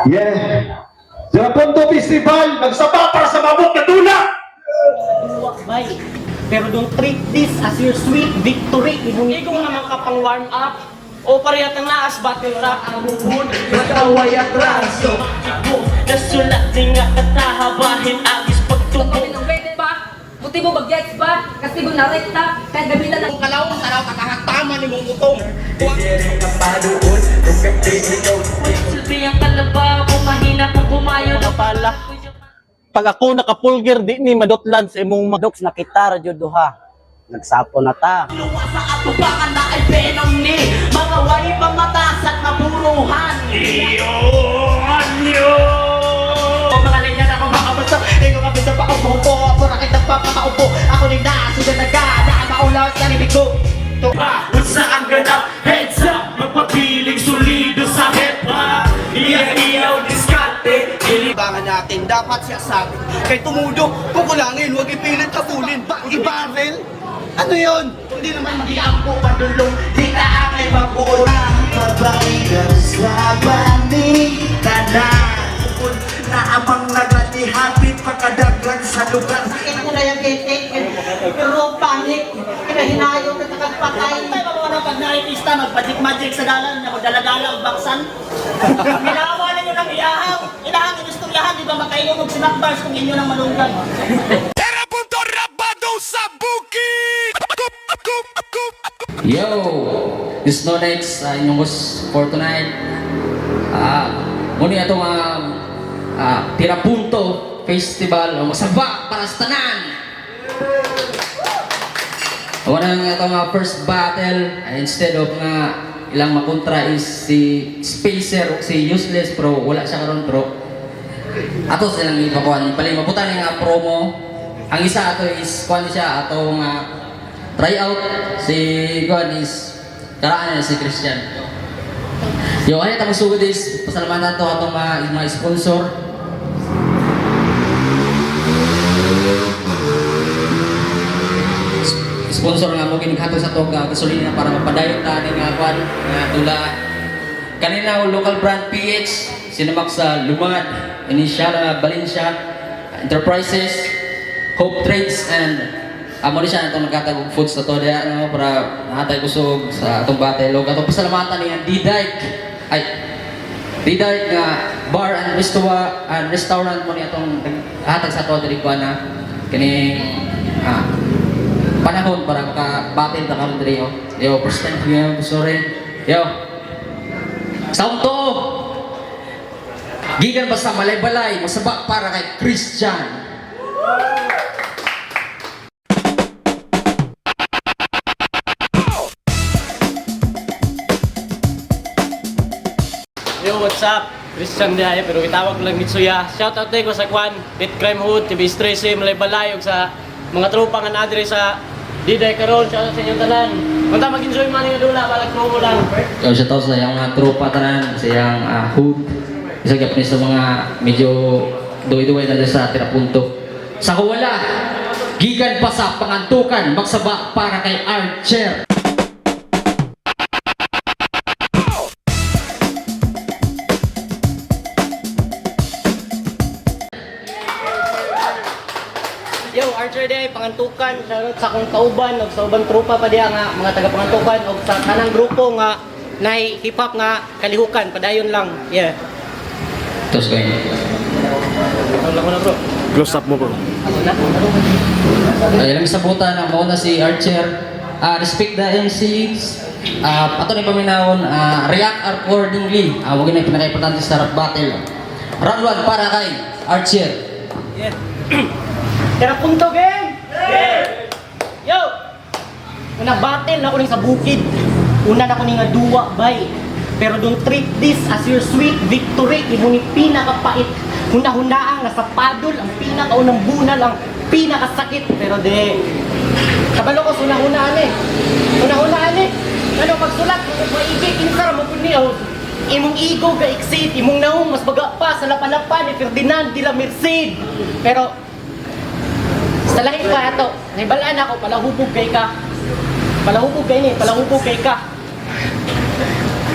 Yeah. Tirapunto Festival, magsaba para sa mabok na dula! Duwa, bay. Pero don't treat this as your sweet victory. Igong naman ka pang warm up. O parehas ang naas battle rap ang bubun. Mataway at raso. Nasulat di nga katahabahin agis pagtubo. Ng pa, buti mo bagyats ba? Kasi mo narekta, kahit gamitan ng Kalawang taraw kakahagtama ni mong utong. Silbi ang kalabaw, mahina kung kumayo. Pala. Pag ako nakapulgir, di ni madotlan sa imong mga Doks nakita ra jud duha. Nagsapo na ta. Luwa sa atubangan na ay venom ni mga way pamatas at mapuruhan. Iyo, anyo! Mga linya na ako makabasa, ikaw ka bisa pa umupo, ako na kita pa makaupo, ako ni nasuda na ka, na maulaw sa nibig ko. Unsa ang ganap? Heads up! Magpabiling solido sa hip-hop. Iya-iyaw, diskarte. Dili Bangan natin, dapat siya sabi. Kay tumudo, pukulangin, huwag ipilit kapulin. Ba, ibaril? Ano yun? Hindi naman Di ang padulong, di na angay mabuo. Mabaigan sa tanan. Na amang nagadihapit pagkadagan sa lugar. Sakit ko na yung titik, pero panic, kinahinayon na takagpatay. Tayo mga mga pag naipista, magpadik-magic sa dalan, na magdala-dala og baksan. Ginawa ninyo ng iyahaw. Ilahang inistoryahan, di ba makainom og snack bars kung inyo ng malunggan. Yo! This no next inyong host for tonight. Ah, muna itong Tirapunto Festival o Masaba para sa tanan! Wala nga itong first battle, instead of nga ilang makontra is si Spacer o si Useless pero wala siya karon, bro. Ato silang ipakuan. Pali mabutan nga promo. Ang isa ato is kuan siya ato nga try out si kuan is karaan niya si Christian. Yo, ay tamo sugod is pasalamatan to atong mga sponsor. Sponsor nga mo kinighatag sa tong gasolina para mapadayon ta ni nga kuan nga dula. Kanina local brand PH sinamak sa Lumad, Initial Valencia Enterprises, Hope Trades and amo ni siya itong nagkatag og foods na to diya no para nahatay kusog sa atong battle. Ug atong pasalamatan ni ang D-Dyke ay D-Dyke nga bar and restaurant mo ni atong hatag sa ato diri kuan na kining panahon para maka-battle ta karon diri oh. Yo, first time ko yun, sorry. Yo. Sound to. Gikan basta malay-balay, masaba para kay Christian. Yo, what's up? Christian Diay, pero gitawag lang Mitsuya. Shout out ko sa Kwan, Bit Crime Hood, TV Stress, Malay Balay, ug sa mga tropa nga naadre sa Diday karon, shout out sa inyong tanan. Unta mag-enjoy man nga dula, balag promo lang. Yo, shout out sa iyang mga tropa tanan, sa iyang hood. Isa gyud sa mga medyo duway-duway na dyan sa Tirapunto. Sa Kuwala, gikan pa sa pangantukan, magsaba para kay Archer. Yo, Archer Day, pangantukan, shoutout sa akong kauban, og sa ubang tropa pa diha nga mga taga pangantukan og sa kanang grupo nga nay hip hop nga kalihukan, padayon lang. Yeah. Tapos kayo. Ako lang na bro. Close up mo, bro. Ako na. Ay, alam sa buta na mauna si Archer. Respect the MCs. Ato ni paminawon, react accordingly. Wag na yung pinaka-importante sa rap battle. Round 1 para kay Archer. Yeah. Tira punto game. Yeah. Yo. Una battle na ko ning sa bukid. Una na ko ning nga duwa bay. Pero don't treat this as your sweet victory. Imo ni pinakapait. Huna-hunaan nga sa padol ang pinakaunang bunal ang pinakasakit. Pero de kabalo ko sunahunaan eh. Hunahunaan eh. Ano pagsulat mo maigi kinsa ra mo pud niya. Imong ego ga exceed, imong naong mas baga pa sa lapalapan ni Ferdinand de la Merced. Pero sa lahi pa ato, nahibalaan ako palahubog kay ka. Palahubog kay ni, palahubog kay ka.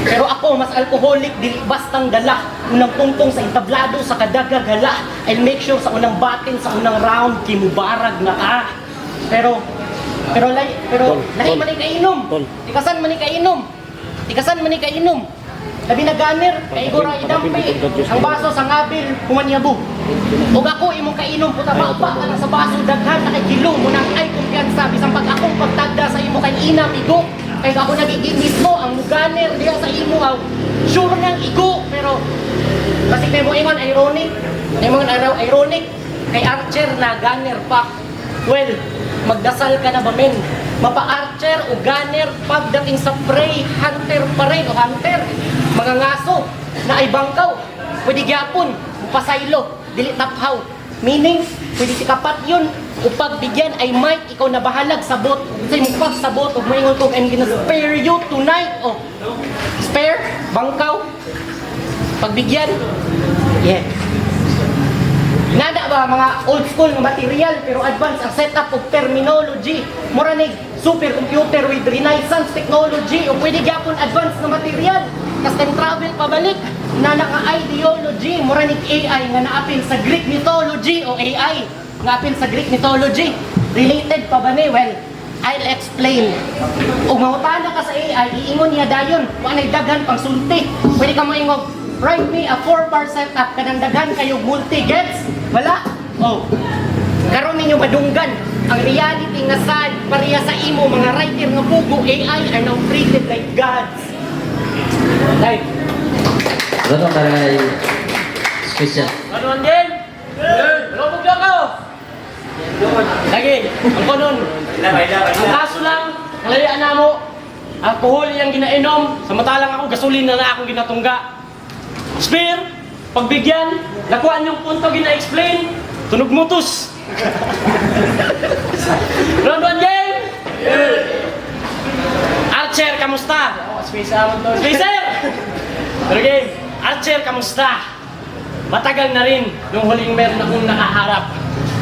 Pero ako, mas alcoholic, dili bastang dala. Unang tungtong sa entablado, sa kadagagala. I'll make sure sa unang batin, sa unang round, kimubarag na ka. Pero lahi man ni kainom. Tikasan man ni kainom. Tikasan man ni kainom. Labi na gunner, kay Igor ay idampi. Ang baso sa ngabil, humanyabo. Ug ako imong kainom, puta ba ka lang sa baso, daghan na kay kilo mo nang ay kumpiyansa bisan pag akong pagtagda sa imo kay ina migo. Kay ako nagiging mismo ang muganer diha sa imo aw. Sure nang igo pero kasi may mo ingon ironic. May mo araw ironic kay Archer na gunner pa. Well, magdasal ka na ba men? Mapa-archer o gunner pagdating sa prey, hunter pa rin o hunter. Mga ngaso na ay bangkaw. Pwede gyapon, pasaylo, dili taphaw. Meaning, pwede tikapat yun. O pagbigyan ay mic, ikaw na bahalag sa bot. Sa imong pagsabot, ug moingon ko, I'm gonna spare you tonight. O, spare, bangkaw, pagbigyan. Yeah. Nada ba mga old school nga material pero advance ang setup of terminology. Mura ni supercomputer with renaissance technology o pwede gyapon advance nga material. Kas time travel pabalik na naka ideology mura ni AI nga naapil sa Greek mythology o AI nga apil sa Greek mythology. Related pa ba ni? Well, I'll explain. Ug mangutana ka sa AI, iingon niya dayon, wa nay daghan pang sulti. Pwede ka moingog, write me a 4-bar setup kanang daghan kayo multi gets? Wala. Oh. Karon ninyo madunggan ang reality nga sad pareha sa imo mga writer nga pugo AI are now treated like gods. Like, Round 1 para kay Special. Ano ang game? Lobog lang ako! Lagi, ang konon. Ang kaso lang, kalayaan na mo, alkohol yung ginainom, samantalang ako, gasolina na akong ginatungga. Spear, pagbigyan, nakuhaan yung punto gina-explain, tunog mutos. Round 1 game! Archer, kamusta? Spacer! Pero game, Archer, kamusta? Matagal na rin nung huling meron akong nakaharap.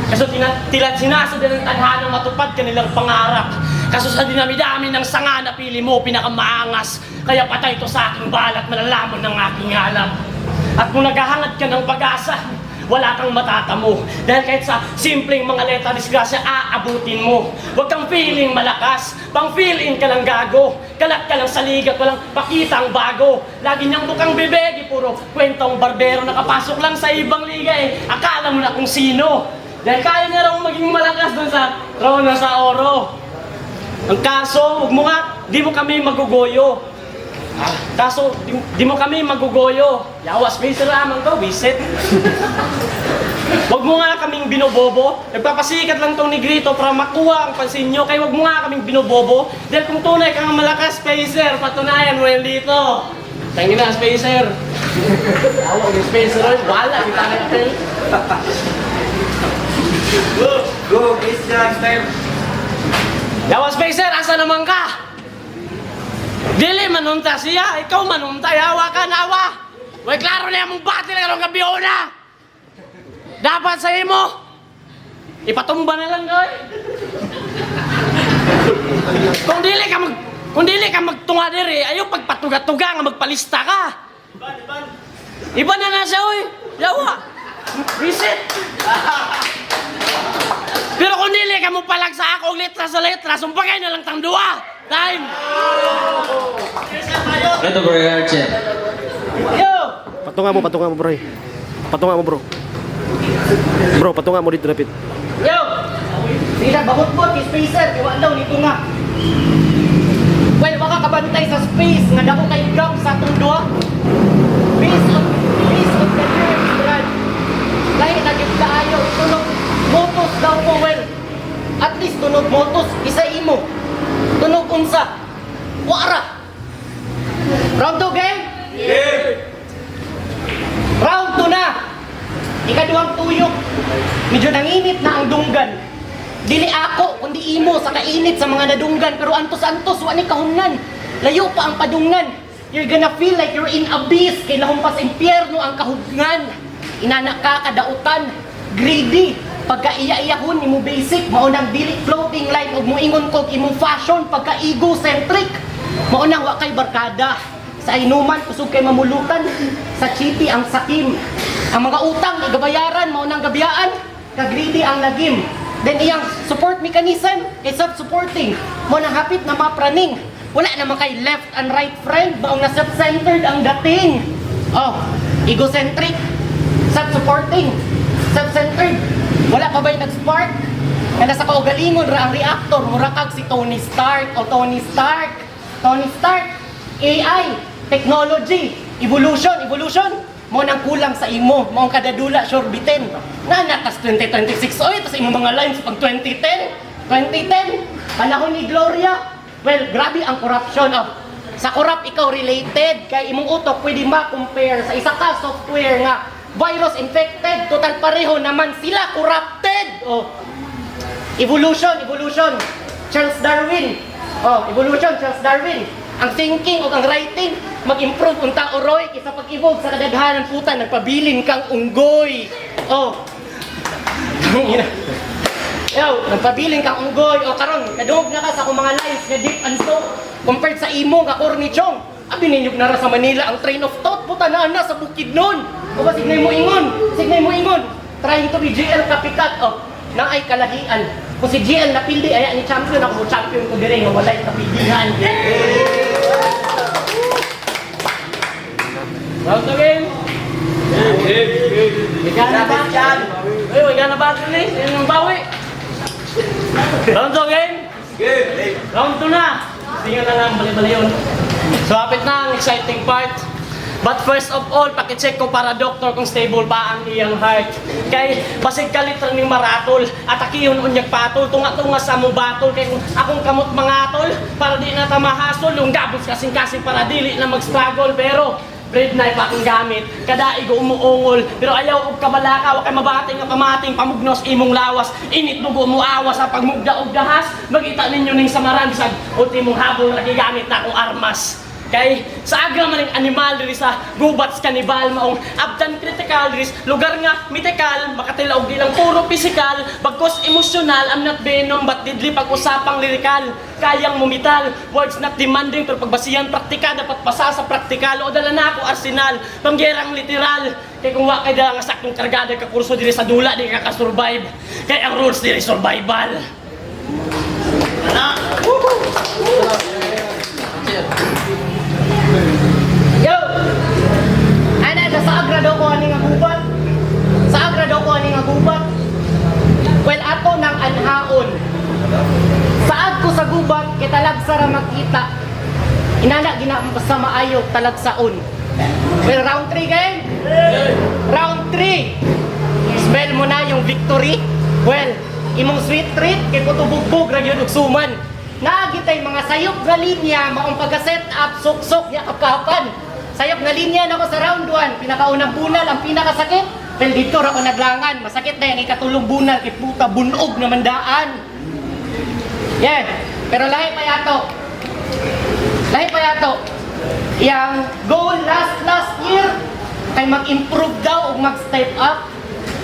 Kaso tila sinasad ng tadhana matupad kanilang pangarap. Kaso sa dinami-dami ng sanga na pili mo, pinakamaangas. Kaya patay to sa aking balat, malalaman ng aking alam. At kung naghahangad ka ng pag-asa, wala kang matatamo. Dahil kahit sa simpleng mga letra disgrasya, aabutin mo. Huwag kang feeling malakas, pang feeling ka lang gago. Kalat ka lang sa liga, walang pakita ang bago. Lagi niyang bukang bibig, eh, puro kwentong barbero nakapasok lang sa ibang liga eh. Akala mo na kung sino. Dahil kaya niya raw maging malakas dun sa trono sa oro. Ang kaso, huwag mo nga, di mo kami magugoyo. Ah, kaso, di mo kami magugoyo. Yawas, may lamang to, visit. Huwag mo nga kaming binobobo. Nagpapasikat lang tong negrito para makuha ang pansin nyo. Kaya huwag mo nga kaming binobobo. Dahil kung tunay kang malakas, Spacer, patunayan mo yan dito. Tangin na, Spacer. Awa, yung Spacer, oy. Wala, kita natin. Go! Go, Christian! Step! Yawa, Spacer, asa naman ka? Dili manunta siya, ikaw manunta, yawa ka, nawa. Way klaro na yung battle karong gabi una. Dapat sa imo, ipatumba na lang, oy. Kung dili ka magtunga diri, ayo pagpatuga-tuga nga magpalista ka. Iba na na siya, oy. Yawa. Reset. Pero kung dili ka mo palag sa ako og letra sa letra, sumpagay na lang tang duha. Time. Round 2 para kay Archer. yo! Patunga mo bro. Eh. Patunga mo bro. Bro, patunga mo dito rapid. Yo! Sige na, babot-bot kay spacer, kay wala daw nito nga. Well, waka kabantay sa space nga dako kay gap sa atong duha. Based on the lyrics, Brad. Lahi na gyud kaayo tunog motos daw ko well. At least tunog motos isa imo. Tunog unsa? Wara. Round 2 game? Yeah. Round 2 na. Ikaduhang tuyok. Medyo nanginit na ang dunggan. Dili ako, kundi imo sa kainit sa mga nadunggan. Pero antos-antos, wa ni kahumnan. Layo pa ang padunggan. You're gonna feel like you're in abyss. Kay lahom pa sa impyerno ang kahugnan. Inana ka, kadautan. Greedy. Pagka iya-iyahon imo basic, mao nang dili floating line ug moingon kog imong fashion pagka egocentric. Mao nang wa kay barkada. Sa inuman, kusog kay mamulutan. Sa chiti ang sakim. Ang mga utang, igabayaran, mao nang gabiyaan. Kagreedy ang lagim. Then iyang support mechanism kay self-supporting. Mo nang hapit na mapraning. Wala naman kay left and right friend, baong na self-centered ang dating. Oh, egocentric, self-supporting, self-centered. Wala pa ba'y nag-spark? Kaya sa kaugalingon ra ang reactor, mura kag si Tony Stark o Tony Stark. Tony Stark, AI, technology, evolution, evolution. Mo nang kulang sa imo, mo ang kadadula sure bitin. Na tas 2026 oy, tas imo mga lines pag 2010, 2010, panahon ni Gloria. Well, grabe ang corruption of sa corrupt ikaw related kay imong utok pwede ma-compare sa isa ka software nga virus infected, total pareho naman sila corrupted. Oh, evolution, evolution. Charles Darwin. Oh, evolution, Charles Darwin. Ang thinking o ang writing, mag-improve unta oroy kaysa pag-evolve sa kadaghanan puta, nagpabilin kang unggoy. Oh. Tangina. Yo, nagpabilin kang unggoy. O karon, kadungog na ka sa akong mga lines nga deep and so compared sa imo nga corny chong. Abi ninyog na ra sa Manila ang train of thought puta na na sa bukid nun. O ba signay mo ingon, signay mo ingon. Trying to be GL copycat oh, naay kalahian. Kung si GL napildi ay ni champion ako, champion ko dire nga walay kapildihan. Round 2 game. Ikaw na ba? Uy, wala na ba ito ni? Yan ang bawi. Round 2 game? Round 2 na. Sige na lang, bali-bali yun. So, hapit na ang exciting part. But first of all, pakicheck ko para doktor kung stable pa ang iyang heart. Kay basig kalit ning maratol, atakihon unyag patol, tunga-tunga sa mo batol kay kung akong kamot mangatol para di na ta mahasol, yung gabos kasing-kasing para dili na mag-struggle pero bread knife akong gamit, kada igo umuungol, pero ayaw og kabalaka, wa kay mabati nga pamating pamugnos imong lawas, init dugo mo awas sa pagmugda og dahas, magita ninyo ning samaran bisag ultimong habol ra gigamit na akong armas. Kay sa agra man ang animal diri sa gubats kanibal maong abdan critical diri sa lugar nga mythical makatila og di lang puro physical bagkos emosyonal. I'm not venom but deadly pag usapang lirikal, kayang mumital, words not demanding pero pagbasihan praktika dapat pasa sa praktikal o dala na ako arsenal panggerang literal kay kung wa kay dala nga saktong kargada ka kurso diri sa dula di ka ka-survive kay ang rules diri survival. Yo! Ana, sa agra daw ko ani nga gubat. Sa agra daw ko ani nga gubat. Well, ato nang anhaon. Saad ko sa gubat, kay talagsa ra makita. Inana gina sa maayo talagsaon. Well, round 3 game. Round 3. Smell mo na yung victory. Well, imong sweet treat kay kutubugbog ra gyud og suman. Naagitay mga sayop nga linya maong pagka-set up suksok ya kapkapan. Sayop nga linya nako sa round 1, pinakaunang bunal ang pinakasakit. Well, dito ra ko naglangan, masakit na yung ikatulong bunal kay puta bunog na mandaan. Yeah, pero lahi pa yato. Lahi pa yato. Yang goal last last year kay mag-improve daw o mag-step up.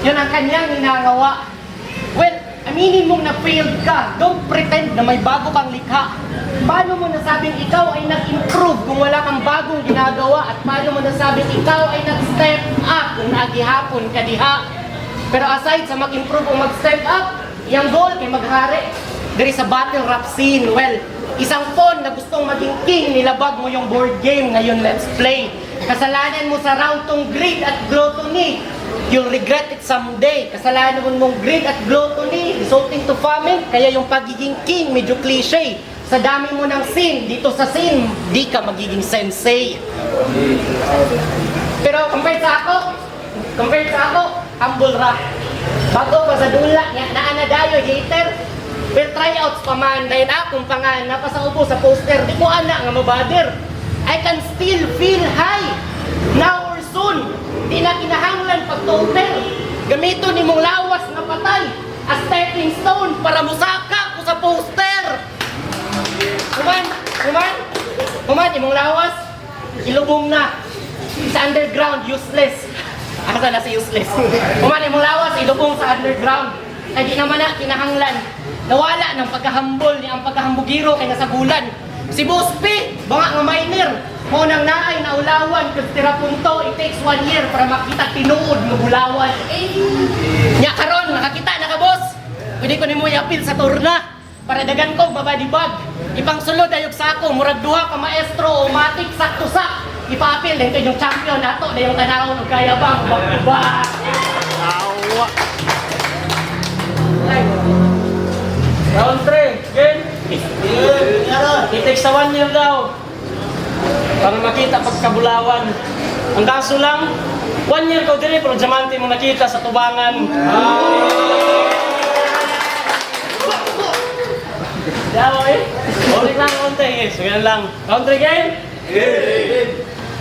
Yun ang kanyang ginagawa. Well, aminin mong na-failed ka. Don't pretend na may bago kang likha. Paano mo nasabing ikaw ay nag-improve kung wala kang bagong ginagawa? At paano mo nasabing ikaw ay nag-step up kung nagihapon ka diha? Pero aside sa mag-improve o mag-step up, iyang goal kay maghari diri sa battle rap scene. Well, isang phone na gustong maging king, nilabag mo yung board game. Ngayon, let's play. Kasalanan mo sa round tong greed at gluttony. You'll regret it someday. Kasalanan mo mong greed at gluttony, resulting to famine. Kaya yung pagiging king, medyo cliche. Sa dami mo ng sin, dito sa sin, di ka magiging sensei. Pero compared sa ako, humble ra. Bago pa sa dula, niya, naa na dayo, hater. Well, tryouts pa man, dahil akong pangan, napasa ubo sa poster, di ko ana nga mabader. I can still feel high, now or soon. Di na kinahanglan pag-toter. Gamiton nimong lawas nga patay, a stepping stone para musaka ko sa poster. Human, human, human, imong lawas, ilubong na. Sa underground, useless. Asa na si useless? Human, imong lawas, ilubong sa underground. Ay di naman na, kinahanglan. Nawala ng pagkahambol ni ang pagkahambugiro kay nasagulan. Si Boss P, banga nga miner. Mo nang naay naulawan kasi tira punto, it takes one year para makita tinuod nga bulawan. Eh, nya karon nakakita na ka, boss. Pwede ko nimo iapil sa turna para dagan ko mabadibag. Ipangsulod ayog sako, murag duha ka maestro o matik sakto sak. Ipaapil dahil yung champion nato na yung tanawon og kaya bang ba. Awa. Round 3, game? It takes a one year daw. Para makita pagkabulawan. Ang kaso lang, one year ko dire pero diamante mo nakita sa tubangan. Yawa eh. Ulit lang konti eh. So ganun lang. Round 3 game?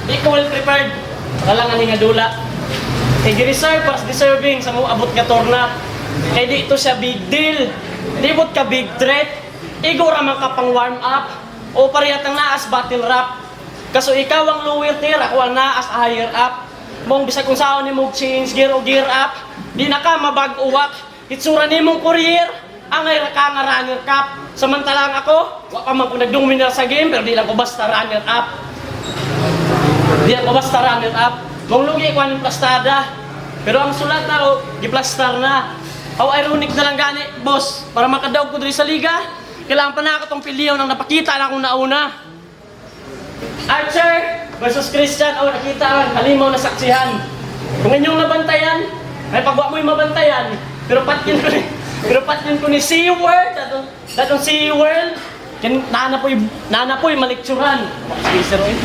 Di ko well prepared. Wala lang ani nga dula. Kay gi-reserve para sa deserving sa mo abot nga torna. Kay di ito siya big deal. Di bot ka big threat. Igo ra man ka pang warm up. O parehas naas battle rap. Kaso ikaw ang lower tier, ako ang naas higher up. Mong bisag kung saan nimo change gear o gear up, di na ka mabag-uwak. Hitsura nimong career, angay ra ka nga runner cup. Samantalang ako, wa pa man ko nagdominar sa game pero di lang ko basta runner up. Di ako basta runner up. Mong lugi ko ang plastada. Pero ang sulat na oh, giplastar na. Aw ironic na lang gani, boss. Para makadaog ko diri sa liga, kailangan pa na ako tong piliyon ang napakita na akong nauna. Archer versus Christian, oh nakita ang halimaw na saksihan. Kung inyong nabantayan, ay pagwa mo'y mabantayan, pero patkin ko ni SeaWorld, datong SeaWorld, kin nana po'y malikturan. Spacer, eh.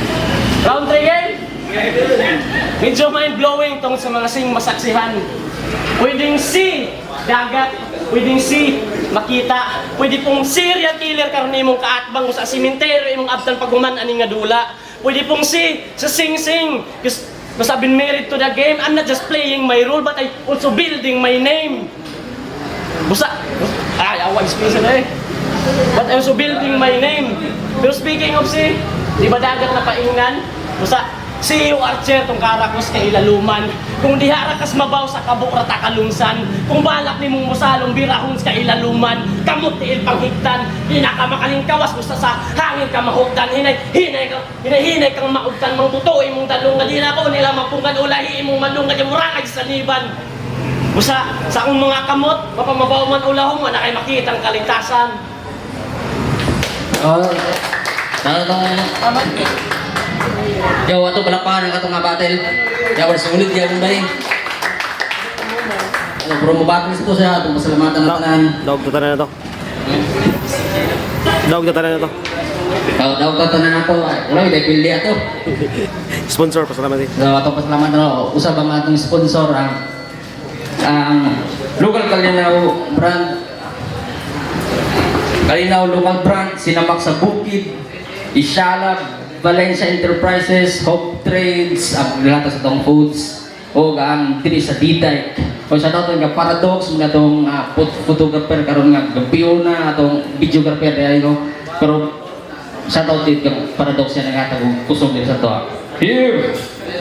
Round 3 game? Medyo mind-blowing tong sa mga sing masaksihan. Pwedeng sea, dagat, pwedeng sea, makita, pwede pong serial killer karon imong kaatbang sa simenteryo imong abtan paghuman ani nga dula. Pwede pong sea sa sing-sing. Because I've been married to the game, I'm not just playing my role but I also building my name. Busa, ay, awa, space na eh. But I'm also building my name. Pero speaking of sea, di ba dagat na paingnan? Busa, see you Archer tong karakos kay ilaluman. Kung diha ra kas mabaw sa kabuk ra ta kalungsan. Kung balak nimong musalong birahon sa ilaluman, kamot tiil panghigtan, di na ka makalingkawas busa sa hangin ka mahugdan. Hinay hinay ka hinay hinay kang maugtan mang buto imong dalungan di na ko nila mapunggan ulahi imong malungan di murangag sa liban. Busa sa akong mga kamot, mapamabaw man ulahong wala kay makita ang kaligtasan. Oh, tama tong. Yo, ato palakpakan ang katong nga battle. Yo, wala sulit gyud day. Ano, promo battle ito siya, atong pasalamatan na tanan. Dog na tanan na to. Dog na tanan na to. Daw daw ka tanan ato. Wala gyud pili ato. Sponsor, pasalamat eh. So, atong pasalamatan na usab ang atong sponsor ang local Kalinaw brand, Kalinaw local brand, Sinamak sa Bukid, Ishala, Valencia Enterprises, Hope Trades, ang lahat sa tong foods o ang diri sa Diday. O sa ato nga Paradox mga tong photographer karon nga gabiyo na atong videographer dahil no. Pero sa ato dit kang Paradox yan naghatag og kusog diri sa to. Here.